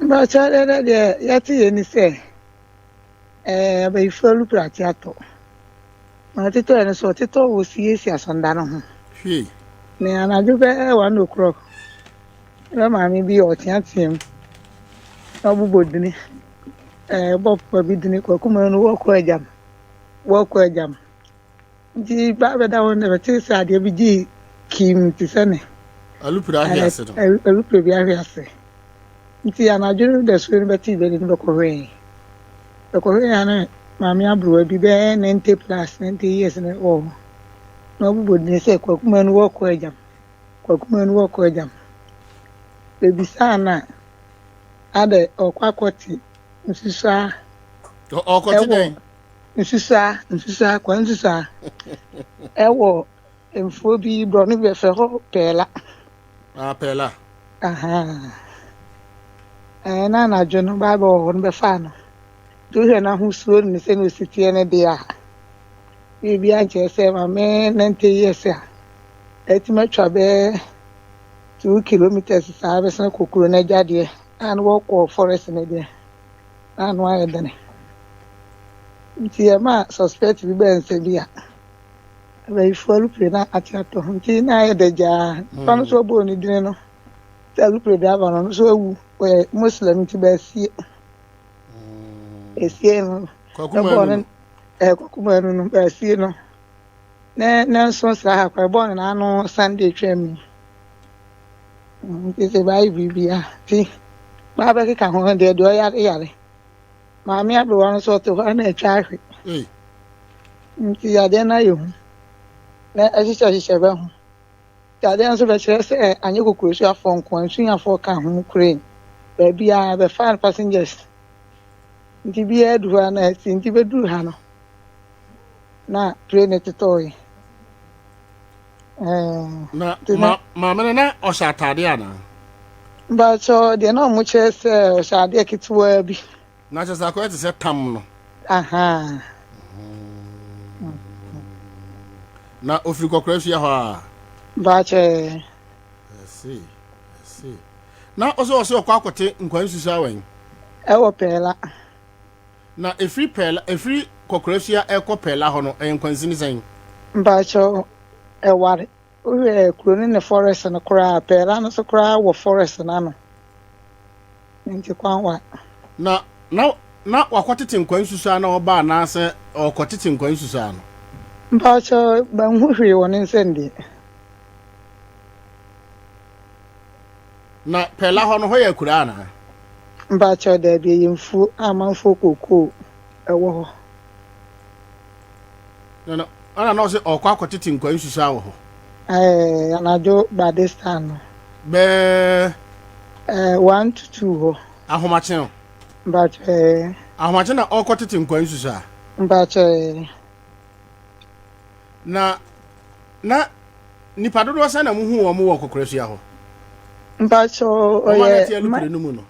Mpakyɛw dɛ dɛ deɛ yɛte yɛ ni sɛ ɛɛ abayifo alupere ate atɔ. Na ɔtetɔɛ no so ɔtetɔ wɔ siesie asɔnda no ho. Hwee. Na anadwo bɛyɛ 1 o'clock na maame bi ɔteateam na ɔbobɔ dini ɛɛ bɔ papa bi dini Kwaku Manu wɔkɔ agyam wɔkɔ agyam. Nti ba bɛda hɔ no bɛte sɛ adeɛ bi gyee kiim te sɛ ne Alupere ahwe ase no. Alupere bi ahwe ase. Nti anadwo no da suo no bɛte bɛde no bɛkɔhwɛɛ. Bɛkɔhwɛɛ a na maame aberewa bi bɛyɛ 90 plus 90 years no wɔ hɔ. Na ɔbobɔ din sɛ Kwaku Manu wɔkɔ agyam. Kwaku Manu wɔkɔ agyam. Bɛbisaa no a adɛ ɔkɔ akɔte nsusuaa Ɔkɔte ɛwɔ dɛn? Nsusuaa, nsusuaa, kwan nsusuaa ɛwɔ mfuo bi borɔno bi bɛfrɛ hɔ Pɛɛla. Ah, Pɛɛla. Ahaa. Ɛɛ na anadwo no Bible wɔ hɔ no bɛfaa no. Nti wohwɛ n'ahosuo ne sɛnea osi teɛ no deɛ a, biribi ankyerɛ sɛ maame 90 years a atumi atwa bɛyɛ 2 kilometers saa bɛsɛn kɔ kuro no agya deɛ a na wɔkɔ forest no deɛ na ano ayɛ dene. Nti ɛma suspect bi bɛɛ nsa bi a abayifo alupere na ate atɔ ho nti na ayɛ dɛ gyaa. Nipa no nso ɔbɔɔ ne dini no sɛ alupere driver no, ɔno nso awu, ɔyɛ Muslim nti bɛasie. Esie no Kwaku ɛbɔɔ Manu no no. Ɛɛ, Kwaku Manu no bɛasie no ne nso saa ha kora ɛbɔɔ no n'ano Sunday twam yi. Nti sɛ baayɛ biribia nti baa bɛkeka ho deɛ ɔyare yare. Maame aberewa no nso ɔte hɔ a na atwa ahwe. Ei. Nti adeɛ no ayɛ hu na ɛhyehyɛ hyehyɛ bɛ ho. Nti adeɛ no nso bɛkyerɛ sɛ anyɛ kokurasuafoɔ nko a, nsuafoɔ ka ho kure baabiara bɛfa passengers. Nti biara du hɔ a na asi nti bɛduru ha no na plane tetɔɔe. Ɛɛ Na nti na ma maame no na ɔhyɛ atade anaa? Mpakyɛw deɛ na ɔmo kyerɛ sɛ ɔhyɛ adeɛ ketewaa bi. Na kyerɛ sɛ akɔyɛ te sɛ tam no. Ahaa. Na ofiri kɔkɔrɔ sua hɔ a. Mpakyɛw. I see. I see. Na ɔsɛ ɔkɔ akɔte nkwan nsusu awɛn. Ɛwɔ Pɛɛla. Na efiri Pɛɛla, efiri kɔkɔrɔ sua ɛkɔ Pɛɛla hɔ no, ɛyɛ nkwansini sɛn? Mpakyɛw ɛware. Wohwɛ kuro no ne forest no koraa, Pɛɛla no so koraa wɔ forest no ano. Nti kwan wa. Na wakɔtete nkwan nsusu a na ɔba anaasɛ ɔkɔtete nkwan nsusu ano? Mpakyɛw banhu hwee wɔ ne nsam deɛ. Na Pɛɛla hɔ no, hɔ yɛ akuraa anaa? Mpakyɛw daabi, ɛyɛ mfuo a amanfoɔ kookoo ɛwɔ hɔ. Na ɔsɛ ɔkɔ akɔtete nkwan nsusu a wɔ hɔ. Ɛɛ, anadwo by this time no. Bɛɛ. Ɛɛ, 1 to 2 hɔ. Ahomakye no. Mpakyɛw ɛɛ. Ahomakye na ɔkɔtete nkwan nsusu a. Mpakyɛw ɛɛ. Na nipa dodoɔ sɛn na muhu wɔn wɔ kɔkɔrɔ hɔ? Mpakyɛw Wɔn a na ɔyɛ ɛte alupere no mu no.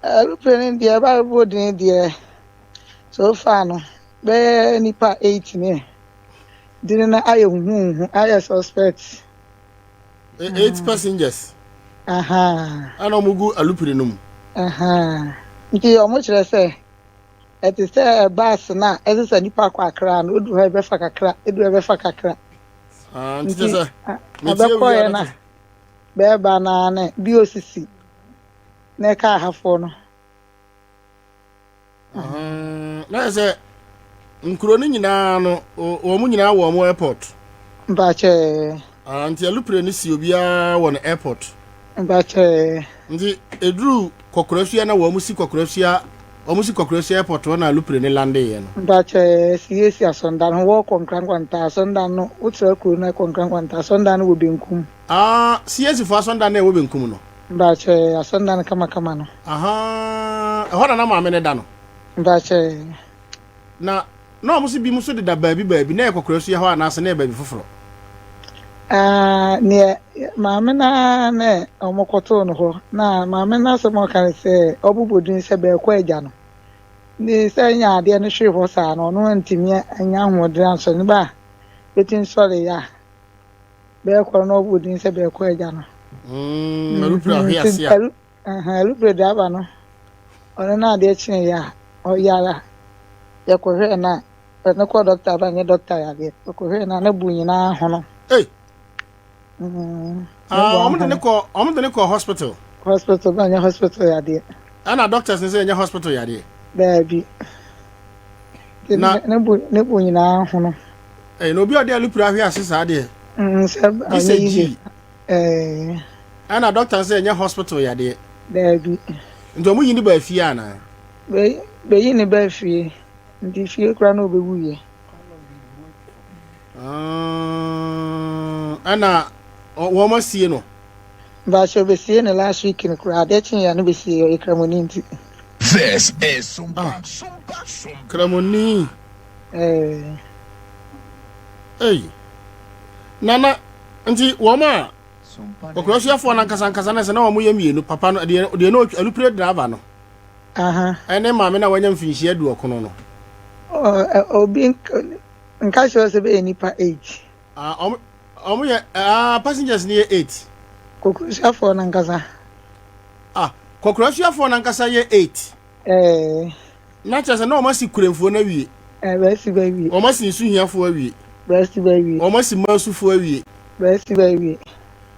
Alupere no deɛ Bible din deɛ so far no bɛyɛ nipa 8 ne dini no ayɛ huhuhu ayɛ suspect. Eight passengers. Aha. Ɛna wɔn gu alupere no mu. Aha. Nti ɔmo kyerɛ sɛ ɛte sɛ bus na ɛsɛ sɛ nipa kɔ Akra no, odu hɔ ɛbɛfa kakra, edu hɔ ɛbɛfa kakra. Ah, nti kyerɛ sɛ metie abɛkɔɛ wia na bɛɛba naa ne bi osisi na ɛka ahafoɔ no. Na yɛ sɛ nkuro no nyinaa no wɔn mu nyinaa wɔ wɔn airport. Mpakyɛ. Ah, nti alupere no si obiara wɔ no airport. Mpakyɛ. Nti eduru kɔkɔrɔsua na wɔn si kɔkɔrɔsua, wɔn si kɔkɔrɔsua airport hɔ na alupere no lande yɛ no. Mpakyɛ siesie asɔndan ho wɔkɔ Nkrankwanta asɔndan no, wotra kuro no kɔ Nkrankwanta asɔndan no wɔ benkum. Ah, CAC fo asɔndan na ɛwɔ benkum no. Mpakyɛ asɔndan no kamakama no. Aha, ɛhɔ na maame no da no. Mpakyɛ. Na wɔn si bi mu nso deda baabi baabi na yɛ kɔkɔrɔsua hɔ anaasɛ na yɛ baabi foforɔ? Ah, neɛ maame naa ne ɔmo kɔtoo no hɔ na maame no asɛm a ɔka ne sɛ ɔbobɔ din sɛ bɛɛkɔ agya no ne sɛ nya adeɛ no hwee hɔ saa no, ɔno antumi anya ahoɔden ansɔ ne ba a bɛti nsɔre yɛ a bɛɛkɔ no, ɔbɔ din sɛ bɛɛkɔ agya no. Alupere ahwe ase a. Alupere driver no. Ɔno na adeɛ kyeeɛ a ɔyare a yɛkɔhwɛɛ no a ɔno kɔɔ dɔkta ba nyɛ dɔkta yadeɛ yɛkɔhwɛɛ no a ne bo nyinaa hono. Ei. Mm, ah, wɔn de ne kɔ wɔn de ne kɔ hospital. Hospital ba nyɛ hospital yadeɛ. Ɛna doctors ne sɛ ɛnyɛ hospital yadeɛ. Daabi. Na ne bo ne bo nyinaa hono. Ɛyɛ na obi a ɔde alupere ahwe ase saa deɛ. Sɛ ɔnyɛ yiye. Ɛɛ. Ɛna doctor sɛ ɛnyɛ hospital yadeɛ. Daabi. Nti wɔn yi ne ba fie anaa? Bɛ bɛyi ne ba fie. Nti fie koraa na ɔbɛwu yɛ. Ah, ɛna wɔn asie no. Mpakyɛ ɔbɛsie no last week no koraa adeɛ kye yɛ no bɛsie ɔyɛ kramoni nti. This is Sumpa ah. Sumpa Sumpa. Kramoni. Eh. Hey. Nana nti wɔn a ɔkurasuafoɔ no ankasa ankasa no sɛ na wɔn yɛ mmienu papa no deɛ deɛ no alupire driver no. Aha. Ɛne maame na wanya mfinhyia aduɔkono no. Obi nka kyerɛ sɛ bɛyɛ nipa 8. Ah, ɔmo yɛ ah passengers no yɛ 8. Kokurasuafoɔ no ankasa. Ah, kokurasuafoɔ no ankasa yɛ 8. Ɛɛ. Na kyerɛ sɛ na wɔn asi kuremfoɔ no awie. Ɛɛ bɛsi bɛ awie. Wɔn asi nsuhiafoɔ awie. Bɛsi bɛ awie. Wɔn asi mansufoɔ awie. Bɛsi bɛ awie.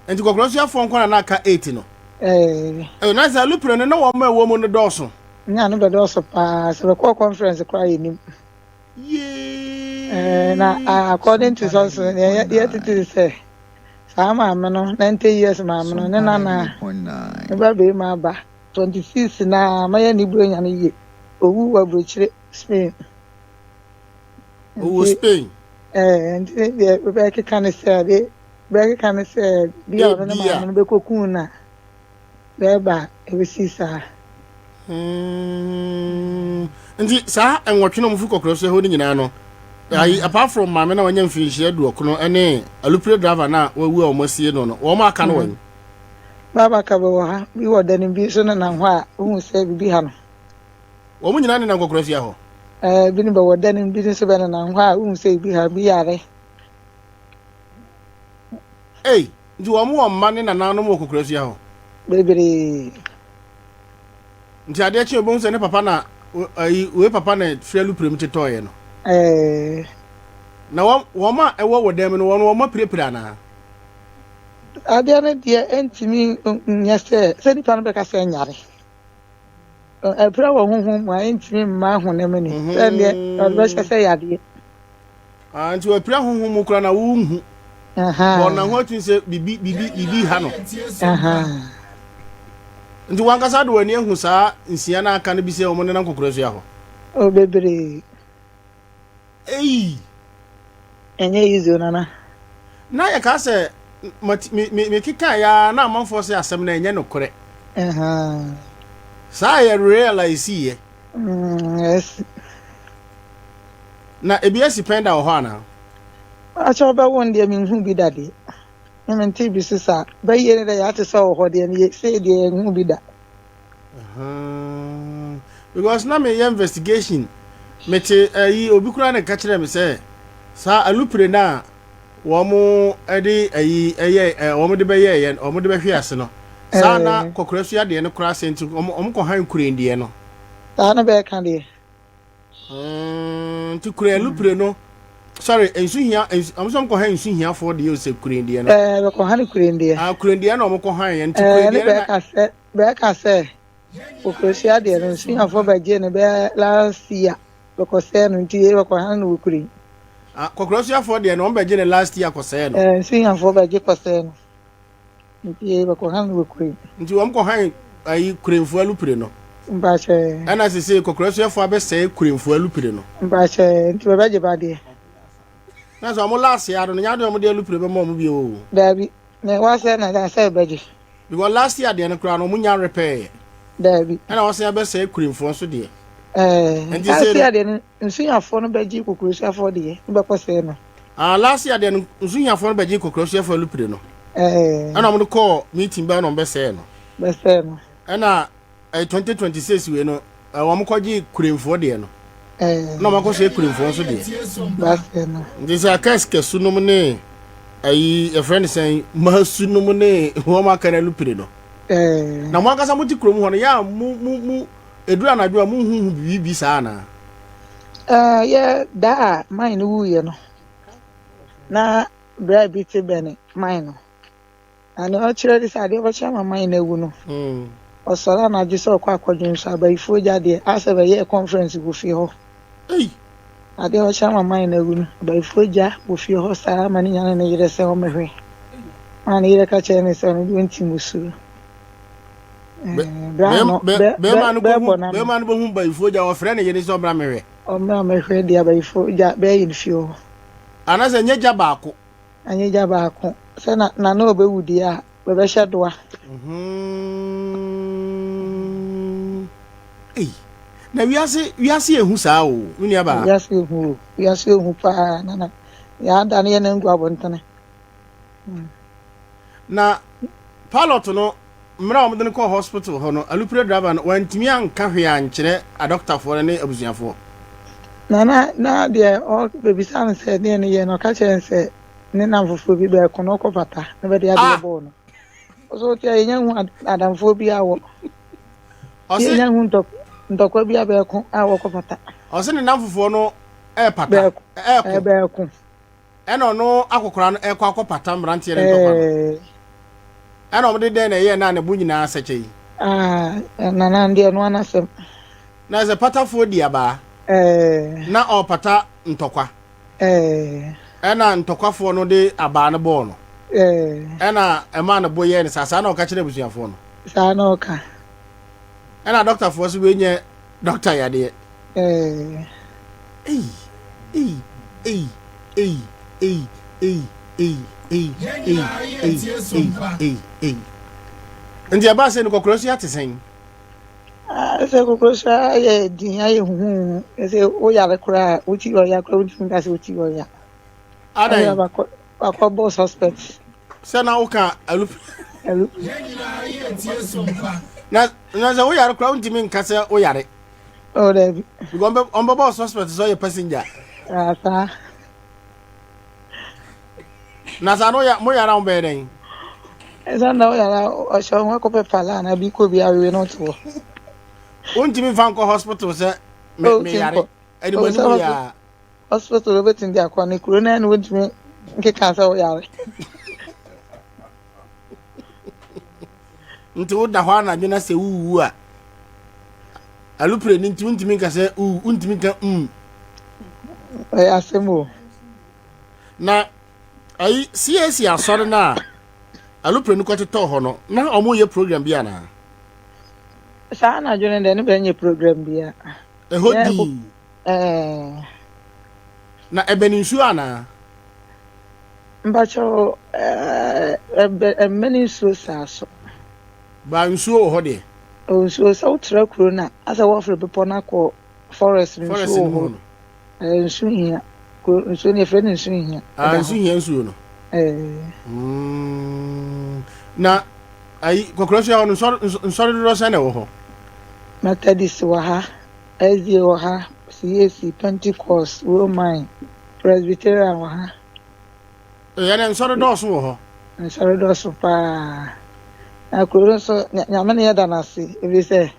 Nti kokurasuafoɔ nko na na aka 8 no. Ɛɛ. Ɛɛ na sɛ alupere no na wɔn a ɛwɔ mu no dɔɔso. Nya no bɛdɔɔso paa sɛ bɛkɔɔ conference koraa yɛ nim. Yee. Ɛɛ na according to Sompa sɔnso yɛ yɛ tete 98.9. sɛ saa maame no 90 years maame no ne Sompa nana ne 98.9. ba bɛrima aba 26 na mayɛ ne buro nya no yie owu wɔ aburokyire Spain. Owó Nti Spain. ɛɛ nti deɛ bɛkeka ne sɛ de bɛkeka ne sɛ bi a ɔno ne Ebi maame a. no bɛkɔkuu na bɛɛba a ɛbɛsi saa. Nti saa nwɔtwe na ɔmofi kɔkorɔ so hɔ no nyinaa no ayi apart from maame na wanya mfirinhyia aduɔkono ne alupire driver na wawu a wɔn asie no no wɔn aka no wɔn. Baaba ka bɛwɔ ha bi wɔ dan bi so nenam hɔ a wohu sɛ biribi ha no. Wɔn nyinaa nenam kɔkorɔ fie hɔ. Ɛɛ bi no bɛwɔ dan bi nso bɛnenam hɔ a wohu sɛ biribi ha bi yare. Ei nti wɔn wɔ mma ne nananom wɔ kɔkorɔ fie hɔ. Bebree. Nti adeɛ kye obohu sɛ ne papa na ayi wei papa na firi alupire mu tetɔɔyɛ no. Ɛɛ. Na wɔn wɔn a ɛwɔ wɔ dan mu no wɔn wɔn apirapira anaa. Adeɛ no deɛ ɛntumi nyɛ sɛ sɛ nipa no bɛka sɛ nyare. Ɛpira wɔ honhom mu a ɛntumi mma honam ani. Sɛ deɛ ɔde bɛhyɛ sɛ yadeɛ. Ah, nti wapira honhom mu koraa na wonhu. Aha. Bɔ na ho atumi sɛ bibi bibi bibi ha no. Aha. Nti wankasa de w'ani ahu saa nsia na aka no bi sɛ wɔn nenam kɔkɔrɔ sua hɔ. O bebree. Ei. Ɛnyɛ easy o nana. Na yɛ ka sɛ me me me keka ya na amanfoɔ sɛ asɛm na ɛnyɛ nokorɛ. Aha. Saa yɛ realize yɛ. Yes. Na ebi asi pɛn da wɔ hɔ anaa? Akyɛ ɔbɛwo no deɛ menhu bi da deɛ. Me mente bi so saa. Bɛyie no dɛ yɛate sɛ wɔ hɔ deɛ no yɛ sei deɛ yɛnhu bi da. Because na meyɛ investigation mete ayi obi koraa na ɛka kyerɛ me sɛ saa alupre no a wɔn de ayi ɛyɛ wɔn de bɛyɛ yɛ wɔn de bɛhwe ase no saa na kɔkora sua deɛ no koraa sɛ nti wɔn wɔn kɔ han kuren deɛ no. Saa na bɛɛka deɛ. Nti kuren alupre no sorry nsu hia nsu wɔn sɛ wɔn kɔ han nsu hiafoɔ deɛ o sɛ kuren deɛ no. Ɛɛ bɛkɔ han kuren deɛ. Ah kuren deɛ na wɔn kɔ han yɛ nti kuren deɛ na. Ɛɛ ne bɛɛka sɛ bɛɛka sɛ. Okurosua deɛ no nsuafoɔ bɛgye no bɛyɛ last year bɛkɔsɛɛ no nti yei bɛkɔha no wɔ kure. Ah, kɔkurasuafoɔ deɛ no wɔn bɛgye no last year kɔsɛɛ no. Ɛɛ nsuafoɔ bɛgye kɔsɛɛ no nti yei bɛkɔha no wɔ kure. Nti wɔn kɔhan ayi kurenfoɔ alupire no. Mpakyɛ. Ɛna sese kɔkurasuafoɔ abɛsɛe kurenfoɔ alupire no. Mpakyɛ nti bɛbɛgye ba deɛ. Na sɛ wɔn last year no nyɛ adeɛ wɔn de alupire bɛma wɔn bio o. Daabi na wasɛ na sɛ bɛgye. Because last year deɛ no koraa no ɔmo nya repair yɛ. Daabi. Ɛna wɔsan abɛsɛe kurimfoɔ nso deɛ. Ɛɛ Nti last sei no. year deɛ no nsuhiafoɔ no bɛgye kokurosuafoɔ deɛ no bɛkɔ sɛɛ no. Ah last year deɛ no nsuhiafoɔ no bɛgye kokurosuafoɔ alupire no. Ɛɛ. Ɛna ɔmo de kɔɔ meeting bɛɛ na ɔmo bɛsɛɛ no. Bɛsɛɛ no. Ɛna ɛyɛ 2026 wei no wɔn kɔgye kurenfoɔ deɛ no eh. na wɔn akɔsɛ kurenfoɔ nso deɛ nti sɛ akɛse kɛsu nom ne ayi yɛfrɛ no sɛn masu nom ne wɔn aka no alupire no eh. Na mo ankasa mo te kurom hɔ no yɛ a mo mo mo Ɛduru anadwo a monhuhu biribi saa anaa? Ɛɛ, yɛ da a man no wuiɛ no, na bra bi te bɛne man no. Na nea ɔkyerɛ ne sɛ adeɛ bɛkye ama man no awu no, ɔsɔre anadwo sɛ ɔkɔ akɔdwo nso abayifoɔ gya deɛ asɛ bɛyɛɛ conference wɔ fie hɔ. Ei! Adeɛ bɛkye ama man no awu no, abayifoɔ gya wɔ fie hɔ saa ma ne nyane ne yerɛ sɛ ɔmmɛhwɛ. Maa ne yerɛ ka kyerɛ ne sɛ ɔno deɛ ɔnti mmusuro. Bra no, bɛrima no bɛbɔ n'ano. Bɛrima no bɛhu bayifoɔ gya, ɔfrɛ ne yere sɛ ɔmmra mmɛhwɛ. Ɔmmra mmɛhwɛ deɛ abayifoɔ gya bɛyɛ no fie hɔ. Anaasɛ nyɛ gya baako. Anyɛ gya baako. Sɛ na na na ɔbɛwu deɛ a, bɛbɛhyɛ doa. Mm-hmm. Ei, na wiase wiase yɛ hu saa o, me nua baa. Wiase yɛ hu o, wiase yɛ hu paa na na yɛada ne yɛ nan gu abɔntene. Mm. Na pilot no mmerɛ a wɔde no kɔɔ hospital hɔ no, alupere driver no wantumi anka hwee ankyerɛ adɔktafoɔ no ne abusuafoɔ. Na na na deɛ ɔbɛbisa no sɛ deɛ ne yɛ no, ɔka kyerɛ no sɛ ne namfofoɔ bi bɛɛko na ɔkɔ pata na bɛde adeɛ ah! bɔɔ no. Ɔsɛ ɔte a yɛnya hu adamfoɔ bi a wɔ yɛnya hu ntɔkwa bi a bɛɛko a wɔkɔ pata. Ɔsɛ ne namfofoɔ no ɛɛpata ɛɛko. Bɛɛko. Ɛna ɔno akɔkora no ɛkɔ akɔpata mmeranteɛ no ntɔkwa no. Ɛna wɔde dɛn na ɛyɛɛ no a ne bo nyinaa sɛkyɛ yi? Ah, nana deɛ ɛno ara n'asɛm. Na sɛ patafoɔ di abaa. Na ɔrepata ntɔkwa. Ɛna ntɔkwafoɔ no de abaa no bɔɔ no. Ɛna ɛmaa ne bo yɛɛ no saa. Saa na ɔka kyerɛ abusuafoɔ no. Saa na ɔka. Ɛna dɔktafoɔ so wei nyɛ dɔkta yadeɛ. Ei, ei, ei, ei, ei, ei, ei, ei, ei, ei, ei, ei, ei. Nti ɛbaa sɛ no kɔkɔrɔ so ate sɛn? Sɛ kɔkɔrɔ so ayɛ din ayɛ huhuhu sɛ woyare koraa woti ɔya koraa wontumi nka sɛ woti ɔya. Adan. Wakɔ bɔ suspect. Sɛ na woka alu. Alu. Na na sɛ woyare koraa wontumi nka sɛ woyare. Oh, dabi. Because ɔmbɛbɔ suspect sɛ ɔyɛ passenger. Ah, saa. Na saa no mo yare a mobɛyɛ dɛn? Ɛsɛ na woyare a ɔhyɛ ho akɔpɛ pala anaa bi kɔ bi awewe no to hɔ. Wontumi mfa nkɔ hospital sɛ me Oh, me ti yare. nkɔ. Ɛde Oh, mo sɛ anim hospital yɛ a. hospital wobɛtumi de akɔ ne kuro no ɛne wontumi nkeka sɛ woyare. Nti woda hɔ anadwo na sɛ wowu a alupre no nti wontumi nka sɛ wu wontumi nka mm. Ɛyɛ asɛm o. Na ayi CAC asɔre no a alupre no kɔtetɔɔ hɔ no na wɔyɛ program bi anaa? Saa anadwo no deɛ ne bɛnyɛ program bia. Ɛhɔ dii. Ɛɛ. Na ɛbɛn nsuo anaa? Mpakyɛw ɛɛ ɛbɛ ɛmmɛn nsuo saa so. Ba nsuo wɔ hɔ deɛ? Ɔ nsuo sɛ wotra kuro no a asɛ wɔforo bepɔ no akɔ forest no Forest nsuo no wɔ mu hɔ. no. Ɛɛ nsu hia kuro nsuo no yɛfrɛ no nsu hia Ah, ɛda nsu hɔ. hia nsuo no. Ɛɛ. Mm, na ayi kɔkɔrɔ so hɔ no nsɔre nsɔre dodoɔ sɛn na ɛwɔ hɔ? Methodist wɔ ha, SDA wɔ ha, CAC, Pentecost, Roman, Presbyterian wɔ ha. Ɛyɛ dɛ nsɔre dɔɔso wɔ hɔ. Nsɔre dɔɔso paa. Na kuro no nso, Nyame ne yɛda no ase, ɛfiri sɛ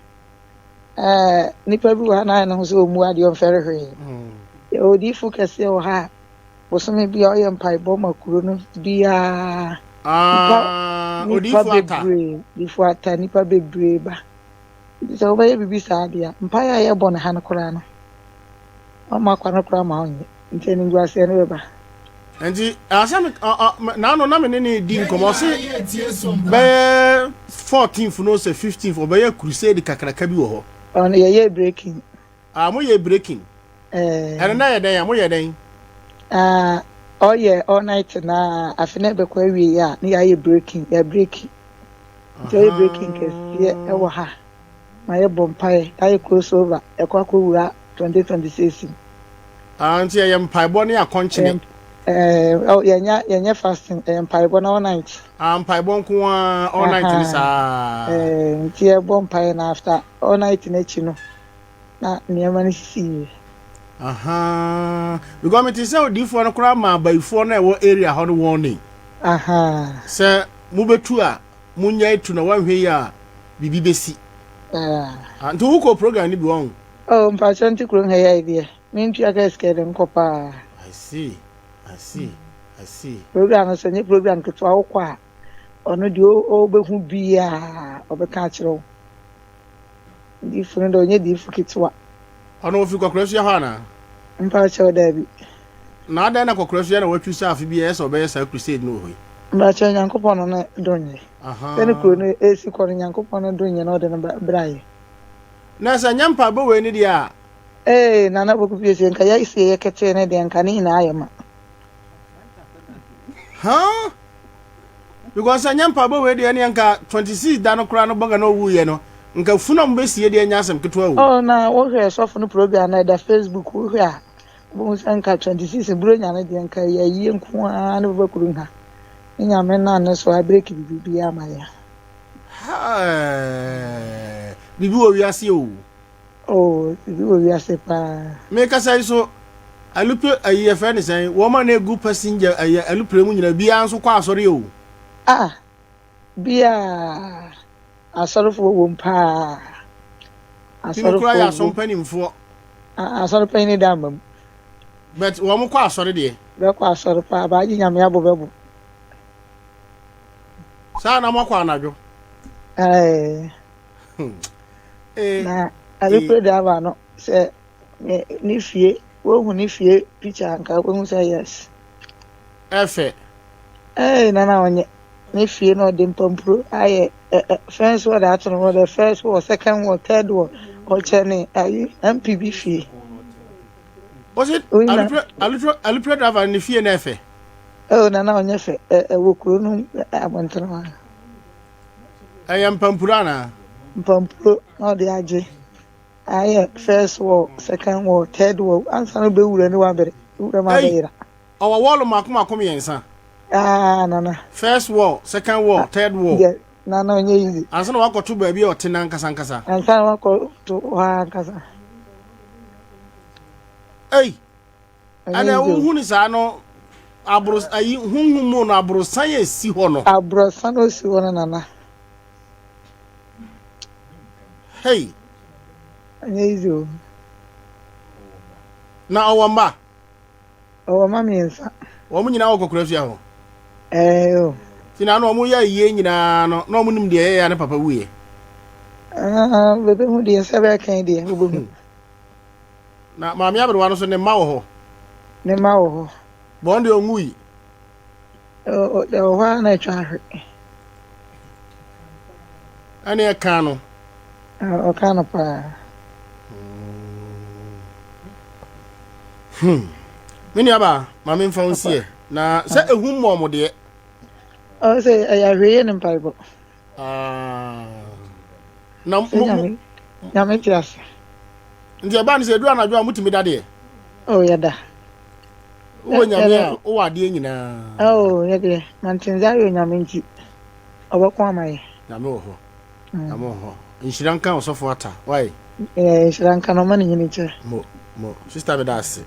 ɛɛ nipa bi wɔ ha na ayɛ ne ho sɛ ɔmmu adeɛ ɔmfɛre hwee. Hmm. Yɛwɔ odiifo kɛseɛ wɔ ha a, bosome bi a ɔyɛ mpaebɔ ma kuro no biara. Ah, nipa bebree, odiifo ata, nipa bebree ba. Nti sɛ wobɛyɛ biribi saa deɛ a, mpaeɛ a yɛbɔ no ha no koraa no, ɔmma kwa no koraa ma ɔnyɛ. Nti animguaseɛ no bɛba. Nti asɛ me naano na me ne ne di nkɔmɔ ɔse bɛyɛ 14th no sɛ 15th ɔbɛyɛ crusade kakraka bi wɔ hɔ. Ɔno yɛyɛ breaking. Ah mo yɛ breaking. Ɛɛ. Ɛno na yɛ dɛn a mo yɛ dɛn? Ah ɔyɛ all night na afe na ɛbɛkɔ awie a ne yɛayɛ breaking yɛ breaking. Nti ɔyɛ breaking kɛseɛ ɛwɔ ha ma yɛbɔ mpaeɛ yɛayɛ cross over yɛkɔ akɔwura 2026 mu. Ah, nti ɛyɛ mpaebɔ ne akɔnkyene. Ɛɛ, oh, yɛnyɛ yɛnyɛ fasting, ɛyɛ mpaebɔ na all night. Ah, mpaebɔ nko ara all night ne saa. Ɛɛ, nti yɛbɔ mpaeɛ na after all night n'akyi no na nneɛma no sisi yie. Aha, because me te sɛ odiifoɔ no koraa maa abayifoɔ no a ɛwɔ area hɔ no warning. Aha. Sɛ mobɛtu a, monnyae tu na woanhwɛ yie a biribi bɛsi. Ah. Ah, nti wokɔ program no bi wɔn? Oh, mpakyɛ nte kurom ha yi deɛ, mentua ka sika de nkɔ paa. I see, I see, I see. Program no sɛ nyɛ program ketewa wokɔ a, ɔno deɛ ɔbɛhu biaa ɔbɛka akyerɛ wo. Diifo no deɛ ɔnyɛ diifo ketewa. Ɔno ofi Kɔkorɔsua hɔ anaa? Mpakyɛw daabi. Na adɛn na Kɔkorɔsua na watwi sɛ afe biara ɛsɛ sɛ ɔbɛyɛ saa crusade no wɔ hɔ yi? Mpakyɛw Nyankopɔn no ne do nye. Sɛ ne kuro no esi kɔ no Nyankopɔn no do nye na ɔde no braeɛ. Na sɛ nyɛ mpaebɔ wei ne deɛ a. Ee Nana Opoku Piesie nka yɛasie yɛ ketee ne deɛ nka ne nyinaa ayɛ ma. Huh? Because sɛ nyɛ mpaebɔ wei deɛ ɛneɛ nka 26 da no koraa no bɔga na ɔwuiɛ no nka funu a mobɛsie deɛ nyɛ asɛm ketewa o. Oh na wohwɛ sɔfo no program no ɛda Facebook wohwɛ a wobɛhu sɛ nka 26 buronya no deɛ nka ɛyɛ ayie nko ara ne bɛba kuro nha ne nyame nam ne so abreki biribiara ama yɛn. Hey, biribi wɔ wiase o. Oh, biribi wɔ wiase paa. Mekasa yi so alupe ayi yɛfrɛ ne sɛn wɔn a na egu passenger ayi alupre mu nyinaa biara nso kɔ asɔre o. Ah, biara asɔrefoɔ wom paa. Binom koraa yɛ asɔre mpanimfoɔ. Asɔre panyin da ama mu. But wɔn kɔ asɔre deɛ. Bɛkɔ asɔre paa, baagye nyame abo bɛbo. Saa na moakɔ anadwo. Ɛɛ. Eh, Na alupre driver no sɛ ne fie wohu ne fie picture anka wobɛhu sɛ yes. Ɛfɛ. Ɛɛ nana ɔnyɛ ne fie na ɔde mpampuro ayɛ ɛ first word ato no the first word second word third word ɔkyɛ ne ayi MP bi fie. Ɔsi alupre alupre alupre driver ne fie na ɛfɛ. Ɛwɔ nana ɔnyɛ fɛ ɛwɔ kuro no abɔntene hɔ. Ɛyɛ mpampuro anaa? Mpampuro na ɔde agye. Ayɛ first wall, second wall, third wall ansa na wobɛwura ne wabere. Wura mu abɛyera. Ɔwɔ wall mako mako mmiɛnsa. Ah, nana. First wall, second wall, ah, third wall. Yeah, nana ɔnyɛ easy. Ansa na wakɔto baabi a ɔte n'ankasa ankasa. Ansa na wakɔto hɔ ankasa. Ei, Ɛna wohu no saa no, aboro ayi honhom mu no aborosan a esi hɔ no. Aborosan a osi hɔ no nana. Hey. Ɛnyɛ easy o. Na ɔwɔ mma. Ɔwɔ mma mmiɛnsa. Wɔn nyinaa wɔ kɔkɔrɔ hɔ. Ɛɛ o. Ti na na wɔn yɛ ayie nyinaa no na wɔn nim deɛ ɛyɛ ya ne papa wuiɛ. Ah, bɛbɛ hu deɛ sɛ bɛyɛ kan deɛ wobɛhu. Na maame aberewa no nso, ne mma wɔ hɔ. Ne mma wɔ hɔ. Bɔn deɛ ɔnwui. Ɛwɔ hɔ ara na ɛtwa ahwe. Ɛne ɛka no. Ɔka no paa. Hmm. Me nuabaa, ma memfa wo nsiɛ. Na sɛ ehu mmɔɔ mo deɛ. Ɔwɔ sɛ ɛyɛ ahwɛyie ne mpaebɔ. Ah. Na mo mo nyame te ase. Nti ɛbaa no sɛ ɛduru anadwo a motumi da deɛ? Oh, yɛda. Wowɔ nyame a wowɔ adeɛ nyinaa. Oh, yɛdeɛ mantenza yɛ onyame nti ɔbɛko ama yɛ. Nyame wɔ hɔ. Mm. Nyame wɔ hɔ. Nhyira nka ɔsɔfo ata. Why? Eh, nhyira nka no ɔma ne nyini kyɛ. Mo mo sister me da ase.